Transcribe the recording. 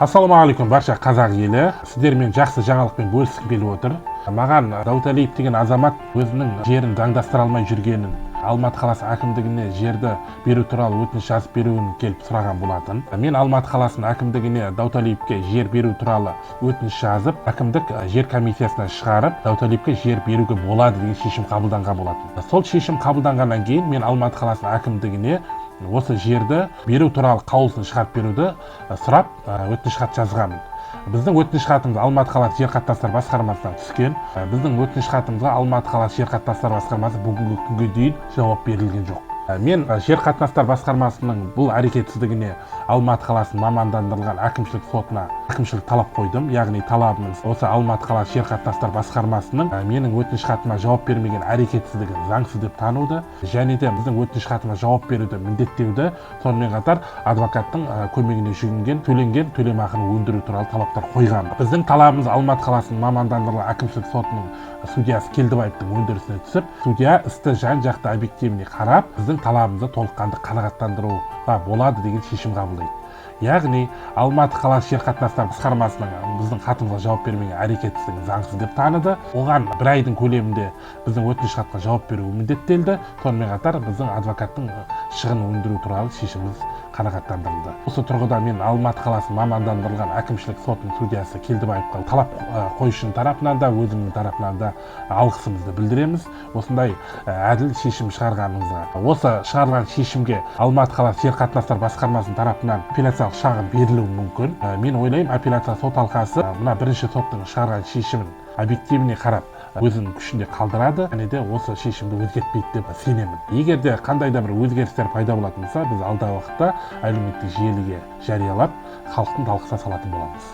Ассалаумағалейкум, барша қазақ елі! Сіздермен жақсы жаңалықпен бөліскім келіп отыр. Маған Дауталиев деген азамат өзінің жерін заңдастыра алмай жүргенін, Алматы қаласы әкімдігіне жерді беру туралы өтініш жазып беруін келіп сұраған болатын. Мен Алматы қаласының әкімдігіне Дауталиевке жер беру туралы өтініш жазып, әкімдік жер комиссиясына шығарып, Дауталиевке жер беруге болады деген шешім қабылданған болатын. Сол шешім қабылданғаннан кейін мен Алматы қаласының әкімдігіне осы жерді беру туралы қаулысын шығарып беруді сұрап, өтініш хат жазғанмын. Біздің өтініш хатымыз Алматы қаласы жер қатынастар басқармасынан түскен. Біздің өтініш хатымызға Алматы қаласы жер қатынастар басқармасы бүгінгі күнге дейін жауап берілген жоқ. Мен жер қатынастар басқармасының бұл әрекетсіздігіне Алматы қаласының мамандандырылған әкімшілік сотына әкімшілік талап қойдым. Яғни талабымыз: осы Алматы қаласы жер қатынастар басқармасының менің өтініш хатыма жауап бермеген әрекетсіздігін заңсыз деп тануды және де біздің өтініш хатыма жауап беруді міндеттеуді, сонымен қатар адвокаттың көмегіне жүгінген төленген төлемақыны өндіру туралы талаптар қойған. Біздің талабымыз Алматы қаласының мамандандырылған әкімшілік сотының судьясы Келдібаевтың өндірісіне түсіп, судья істі жан жақты объективный қарап, біздің талабымызды толыққанды қанағаттандыруға болады деген шешім қабылдайды. Яғни Алматы қаласы жер қатынастар басқармасының біздің хатымызға жауап бермеген әрекетсіздігін заңсыз деп таныды. Оған бір айдың көлемінде біздің өтініш хатқа жауап беруі міндеттелді. Сонымен қатар біздің адвокаттың шығынын өндіру туралы шешіміміз қанағаттандырылды. Осы тұрғыда мен Алматы қаласының мамандандырылған әкімшілік сотының судьясы Келдібаевқа талап қоюшының тарапынан да, өзімнің тарапынан да алғысымызды білдіреміз осындай әділ шешім шығарғаныңызға. Осы шығарылған шешімге Алматы қаласы жер қатынастар басқармасының тарапынан апелляциялық шағым берілуі мүмкін. Мен ойлаймын, апелляция сот алқасы мына бірінші соттың шығарған шешімін объективный қарап, өзінің күшінде қалдырады және де осы шешімді өзгертпейді деп сенемін. Егер де қандай да бір өзгерістер пайда болатын болса, біз алдағы уақытта әлеуметтік желіге жариялап, халықтың талқысына салатын боламыз.